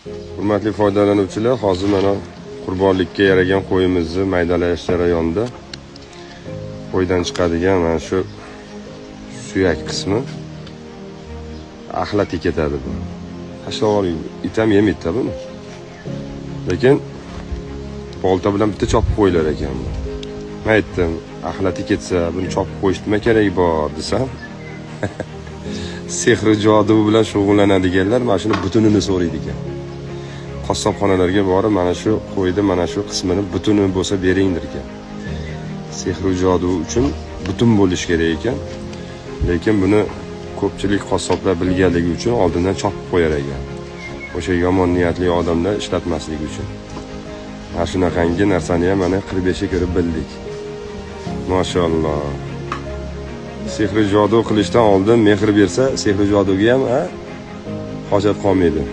Hurmatli foydalanuvchilar, hozir mana qurbonlikka yaragan qo'yimizni maydalash jarayonida qo'ydan chiqadigan mana shu suyak qismi axlatga ketadi bu. Tashlab oling, it ham yemaydi buni. Lekin bolta bilan bitta chopib qo'yilar ekan bu. Men aytdim, axlati ketsa, buni chopib qo'yish nima keragi bor desam, sehri jodu bilan shug'ullanadiganlar mana shuni butunini so'raydi ekan. Qassobxonalarga borib, mana shu qo'yni mana shu qismini butuni bo'lsa bering derkan. Sehru jodu uchun butun bo'lishi kerak ekan. Lekin buni ko'pchilik qassoblar bilganligi uchun oldindan chopib qo'yar ekan. O'sha yomon niyatli odamlar ishlatmasligi uchun. Mana shunaqangi narsani ham mana 45 ga kirib bildik. Mashalloh. Sehri jodu qilishdan oldin mehr bersa, sehri joduga ham hojat qolmaydi.